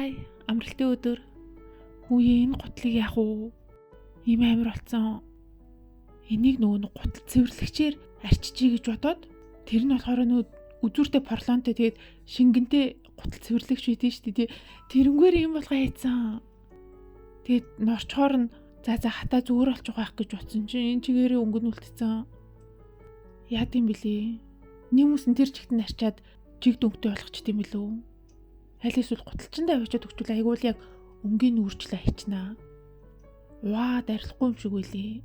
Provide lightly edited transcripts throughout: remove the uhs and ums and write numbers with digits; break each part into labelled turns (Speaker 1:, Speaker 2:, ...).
Speaker 1: Бай. Амралтын өдөр. Хүүе энэ гутлыг яах вэ? Ийм амар болцсон. Энийг нөгөө нэг гутал цэвэрлэгчээр арчижээ гэж бодоод тэр нь болохоор нөгөө үзүүртэй порлонтой тэгээд шингэнтэй гутал цэвэрлэгч үйдэн шүү дээ. Тэрнгээр юм болгоо хайцсан. Тэгээд норчхоор нь за хатаа зүгээр болчих байх гэж бодсон чинь энэ чигээрээ өнгө нь үлдсэн. Яад юм бэлээ? Нэг хүмүүс нь тэр чигт нь арчаад жиг дүнхтэй болгоч тийм билүү? Аль эсвэл гуталчиндаа авчиад өгчүүл айгуул яг өнгийн өөрчлөө хийчихнэ. Ваа дарилахгүй юм шиг байлээ.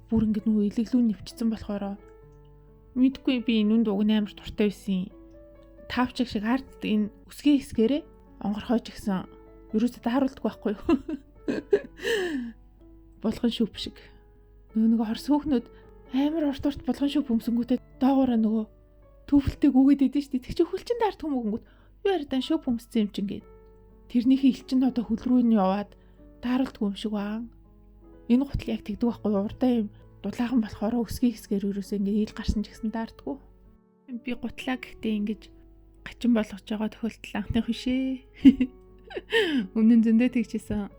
Speaker 1: Бүр ингэ нөгөө илэглүү нэвчсэн болохоор мэдгүй би энэ үнд уг нь амар дуртай байсан. Таавчиг шиг ард энэ өсгийн хэсгээрээ онгорхойч гисэн ерөөсө тааруулдаг байхгүй юу? Булган шүп шиг. Нөгөө хорс хөөхнүүд амар урт урт булган шүп өмсөнгүүтээ доогоороо нөгөө түүфэлтэй гүгээд идэв шүү дээ. Тэг чи хөлчин даардаг юм уу гингүүт юу яриадан шүп өмссөн юм чинь гээд. Тэрнийхээ элчин одоо хөл рүү нь яваад тааруулдаггүй юм шиг баа. Энэ гутал яг тэгдэг байхгүй юу? Урдаа юм дулаахан болохоор өсгийн хэсгээр ерөөсөө ингээ ил гарсан ч гэсэн таардаггүй. Би гутлаа гэхдээ ингэж гачин болгож байгаа тохиолдол анхных биш ээ. Өмнө нь зөндөө тэгжсэн.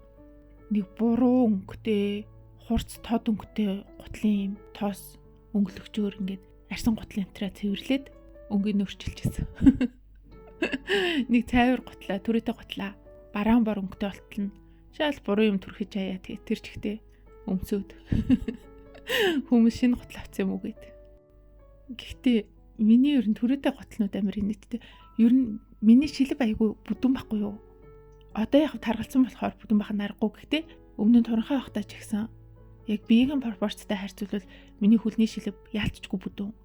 Speaker 1: Нэг буруу өнгөтэй, хурц тод өнгөтэй гутлын юм тоос өнгөлөгчөөр ингээд арсан гутлын энтраа цэвэрлээд өнгийг нөрчилчихсэн. Нэг цайвар гутлаа, түрээтэй гутлаа бараан бор өнгөтэй болтол нь шал буруу юм түрхэж хаяа тэгээ тэр чигтээ өмсөөд хүмүүс шинэ гутал авсан юм уу гэд. Гэхдээ миний ер нь түрээтэй гутлнууд амар инээдтэй. Ер нь миний шилэв айгүй бүдүүн байхгүй юу? Одоо яг таргалсан болохоор бүдүүн байх нь аргагүй. Гэхдээ өмнө нь туранхай байхдаа ч гэсэн яг биеийн пропорцтой харьцуулбал миний хөлний шилэв яалтчгүй бүдүүн.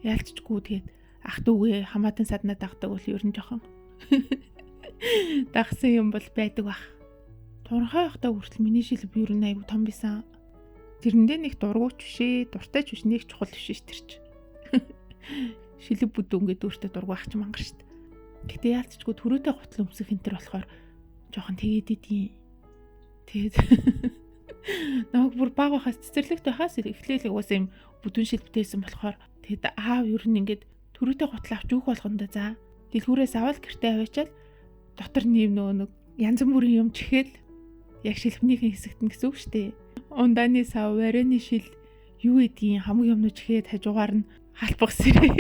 Speaker 1: Яалтчгүй тэгээд ах дүүгээ хамаатан саднаа дагдаг бол ер нь жоохон дагсан юм бол байдаг бах. Туранхай байхдаа хүртэл миний шилэв ер нь айгүй том байсан. Тэрэндээ нэг дургуйч биш ээ, дуртай ч биш, нэг чухал биш ш тэр чи. Шилэв бүдүүн гэдэг өөртөө дургу байх ч мангар шт. Гэтэ яалтчгүй түрүүтэй гутал өмсөх энэ төр болохоор жоохон тэгээд идэв. Тэгээд намайг бүр баг байхаас цэцэрлэгт байхаас эхлээл угаасаа юм бүдүүн шилбтэйсэн болохоор тэгээд аав ер нь ингээд түрүүтэй гутал авч өгөх болгондоо за дэлгүүрээс аваад гэртээ аваачаал дотор нь юм нөгөө нэг янз бүрийн юм чихэл яг шилбнийхэн хэсэгт нь гэсэн үг шүү дээ. Ундааны сав, варени шил юу гэдгийг хамаг юмнууд чихээд хажуугаар нь халбах сэрээ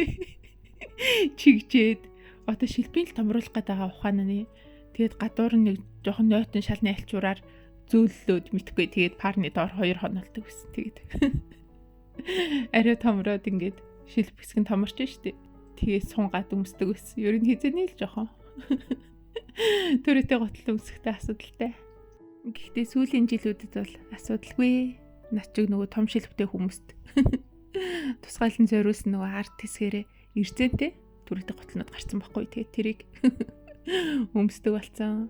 Speaker 1: чигжээд одоо шилбийн л томруулах гээд байгаа ухаан нь. Тэгээд гадуур нь нэг жоохон нойтон шалны альчуураар зөөллөөд мэдхгүй тэгээд парны доор 2 хонолдог гэсэн. Тэгээд арай томроод ингээд шилб хэсэг нь томорч штэ. Тэгээд сунгаад өмсдөг гэсэн. Ер нь хизээний л жоохон түрээтэй гутал өмсөхтэй асуудалтай. Гэхдээ сүүлийн жилүүдэд бол асуудалгүй. Над чиг нөгөө том шилбтэй хүмүүст тусгаалan зориулсан нөгөө арт хэсгээрээ эрзэнтэй түрээтэй гутлнууд гарсан байхгүй. Тэгээд тэрийг өмсдөг болсон.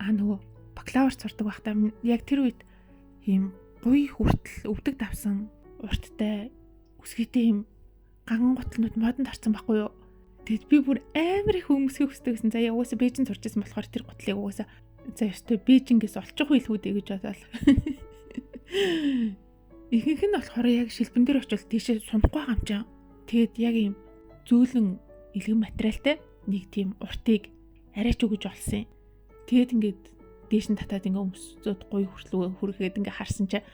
Speaker 1: Аа нөгөө бакалавр сурдаг байхдаа яг тэр үед ийм гуй хүртэл өвдөг давсан урттай өсгийтэй ийм ганган гутлнууд модонд орсон байхгүй юу. Тэгэд би бүр амар их өмсөхийг хүсдэг гэсэн. За угаасаа Бээжин сурч ирсэн болохоор тэр гутлыг угаасаа за ёстой Бээжингээс олчих байлгүй дээ гэж бодоол. Ихэнх нь болохоор яг шилбэн дээр очивол тийшээ сунахгүй байгаа юм чинь. Тэгэд яг ийм зөөлөн илгэн материалтай нэг тийм уртыг арайч өгөж олсон юм. Тэгээд ингээд дээш нь татаад ингээ өмсөд гуй хүртлүү хүргээд ингээ харсан чинь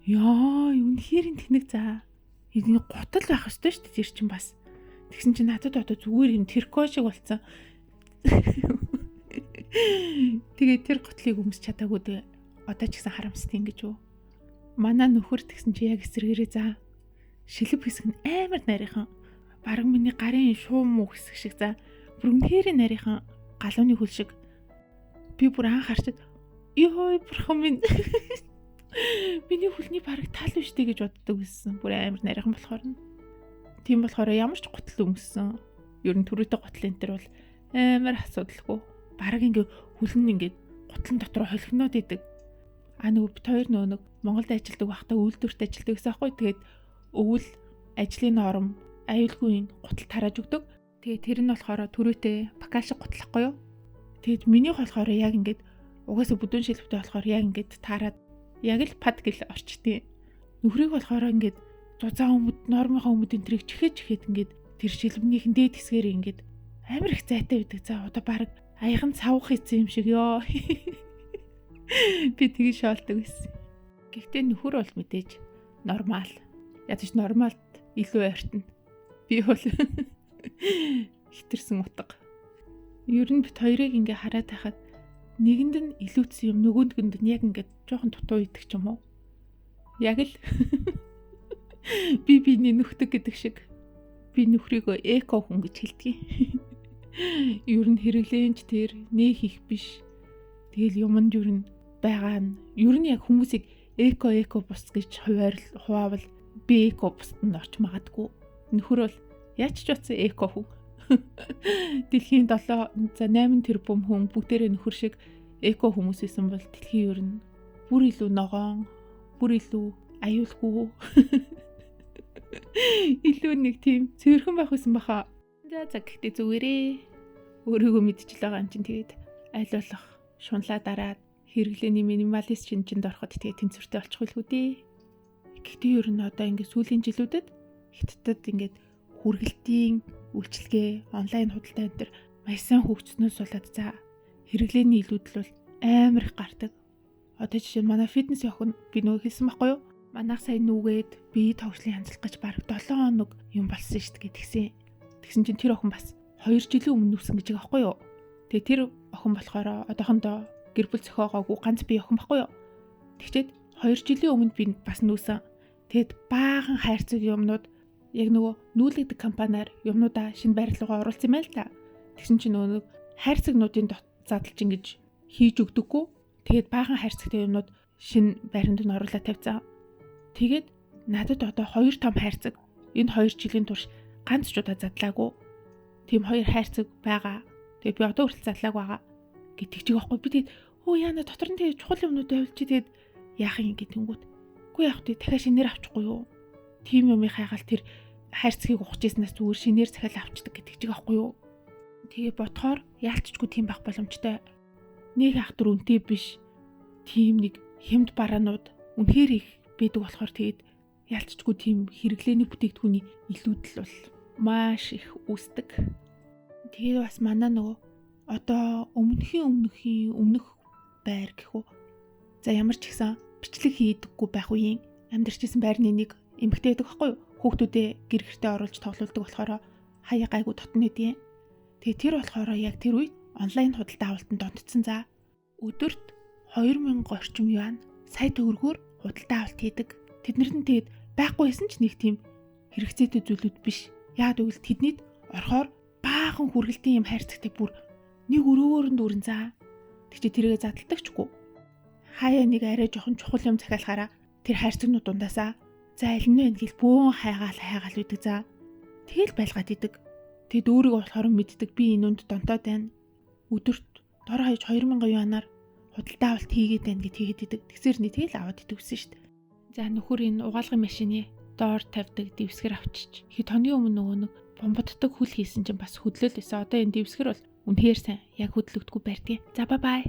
Speaker 1: яа үнэхээр тэнэг за энэ гутал байх ёстой шүү дээ тэр чинь бас. Тэгсэн чинь надад одоо зүгээр юм тэрко шиг болцсон. Тэгээд тэр гутлыг өмсч чадаагүй дээ. Одоо ч гэсэн харамсдаг ингэж юу. Манай нөхөр тэгсэн чи яг эсрэгээрээ за шилб хэсэг нь амар нарийнхан. Бараг миний гарын шуум муу хэсэг шиг за бүр үнэхээр нарийнхан галууны хөл шиг. Би бүр анх харчад ёо бурхан минь миний хөлний бараг тал биш дээ гэж боддог гэсэн. Бүр амар нарийнхан болохоор нь. Тийм болохоор ямар ч гутал өмссөн. Ер нь түрүүтэй гутал энэ төр бол амар асуудалгүй. Бараг ингээ хөл нь ингээ гутлан дотор холхиноод идэг. А нөгөө бит хоёр нөгөө нэг Монголд ажилладаг байхдаа үйлдвэрт ажилладаг гэсэн аахгүй. Тэгээд өвөл ажлын норм аюулгүй гутал тарааж өгдөг. Тэгээд тэр нь болохоор түрүүтэй бакал шиг гутал ахгүй юу? Тэгээд минийх болохоор яг ингээд угаасаа бүдүүн шилбтэй болохоор яг ингээд таарад яг л пад гэл орчтیں۔ Нөхрийг болохоор ингээд зузаан өмд нормынхаа өмд энэ тэрийг чихээд ингээд тэр шилбнийхэн дээд хэсгээр ингээд амар их зайтай байдаг. За одоо баг Аяхан цавх хийсэн юм шиг ёо. Би тэгж шоолдог байсан. Гэхдээ нөхөр бол мэдээж нормал. Ядаж нормалд илүү ойртно. Би бол хитэрсэн утга. Ер нь бит хоёрыг ингээ хараад байхад нэгэнд нь илүүцсэн юм нөгөөнд нь яг ингээд жоохон дутуу идэх ч юм уу. Яг л би биний нүхдэг гэдэг шиг би нөхрийгөө эко хүн гэж хэлдэг. Ер нь хэрэглээнч тэр нэх их биш. Тэгэл юмд ер нь байгаа нь ер нь яг хүмүүсийг эко бус гэж хуваавал би эко бусд нь орч магадгүй. Нөхөр бол яаж ч утсан эко хүн. Дэлхийн 7 за 8 тэрбум хүн бүгдээрээ нөхөр шиг эко хүмүүс исэн бол дэлхийн ер нь бүр илүү ногоон, бүр илүү аюулгүй. Илүү нэг тийм цэвэрхэн байх байсан баха. За гэхдээ зүгээрээ өөрийгөө мэдчихэл байгаа юм чинь тэгээд аль болох шунлаа дараад хэрэглээний минималист шинжинд ороход тэгээд тэнцвэртэй болчих байлгүй дээ. Гэхдээ ер нь одоо ингээд сүүлийн жилүүдэд Хятадд ингээд хүргэлтийн үйлчилгээ, онлайн худалдаа энэ төр маш сайн хөгжснөөс болоод за хэрэглээний илүүдэл бол амар их гардаг. Одоо жишээ нь манай фитнес охин би нөгөө хэлсэн байхгүй юу? Манайх сая нүгээд бие тогшлын хяналтах гэж бараг 7 хоног юм болсон шүү дээ тэгсэн. Тэгсэн чинь тэр охин бас 2 жилийн өмнө нүсэн гэж байгаа байхгүй юу? Тэгээ тэр охин болохоор одоохондоо гэр бүл зохиогоогүй ганц бие охин байхгүй юу? Тэгчээд 2 жилийн өмнө би бас нүүсэн. Тэгэд баахан хайрцаг юмнууд яг нөгөө нүүлэгдэг компаниар юмнуудаа шинэ байр руугаа оруулсан юм байл та. Тэгсэн чинь нөгөө хайрцагнуудын задлж ингэж хийж өгдөггүй. Тэгээд баахан хайрцагтай юмнууд шинэ байранд нь оруулаад тавьсан. Тэгээд надад одоо 2 том хайрцаг энэ 2 жилийн турш ганц ч удаа задлаагүй. Тийм 2 хайрцаг байгаа. Тэгээд би одоо хүртэл задлаагүй байгаа гэдэг чиг аахгүй. Би тэгээд өө яана дотор нь тэгээд чухал юмнууд байвал чи тэгээд яах юм гэдэнгүүт. Үгүй яах вэ? Дахиад шинээр авчихгүй юу? Тийм юмыг хайгаал тэр хайрцгийг ухаж ирснээс зүгээр шинээр захиал авчдаг гэдэг чиг аахгүй юу? Тэгээ бодохоор яалтчгүй тийм байх боломжтой. Нэг ах төр үнэтэй биш. Тийм нэг хямд бараанууд үнэхээр их байдаг болохоор тэгээд ялцчгүй тийм хэрэглээний бүтээгдэхүүний илүүдэл бол маш их үүсдэг. Тэгээд бас манай нөгөө одоо өмнөхийн өмнөх байр гэх үү. За ямар ч ихсэн бичлэг хийдэггүй байх үеийн амьдарч исэн байрны нэг эмэгтэй байдаг байхгүй юу? Хүүхдүүдээ гэр гэртээ оруулж тоглолдог болохоор хаяа гайгүй дотно хэдийн. Тэгээ тэр болохоор яг тэр үед онлайн худалдаа авалтанд донтцсон за. Өдөрт 2000 орчим юан сая төгрөгөөр худалдаа авалт хийдэг. Тэднэрт нь тэгээд байхгүй байсан ч нэг тийм хэрэгцээтэй зүйлүүд биш. Яагаад гэвэл тэднийд орохоор баахан хүргэлтийн юм хайрцагтай бүр нэг өрөөр нь дүүрэн за. Тэг чи тэргээ задалдагчгүй. Хаяа нэг арай жоохон чухал юм захиалахаараа тэр хайрцагнууд дундаасаа за аль нь вэ гэл бөөн хайгаал үйдэг за. Тэгэл байлгаад идэг. Тэгэд өөрийгөө болохоор мэддэг би энэ үнд донтоод байна. Өдөрт дор хаяж 2000 юанаар худалдаа авалт хийгээд байна гэд хийгээд идэг. Тэгсэр нэг тэгэл аваад идэг гэсэн шүү дээ. За нөхөр энэ угаалгын машины доор тавьдаг дэвсгэр авчиж. Хэд хоногийн өмнө нөгөө нэг бомбоддог хөл хийсэн чинь бас хөдлөл байсан. Одоо энэ дэвсгэр бол үнэхээр сайн. Яг хөдлөгдөхгүй байрдгийг. За бай бай.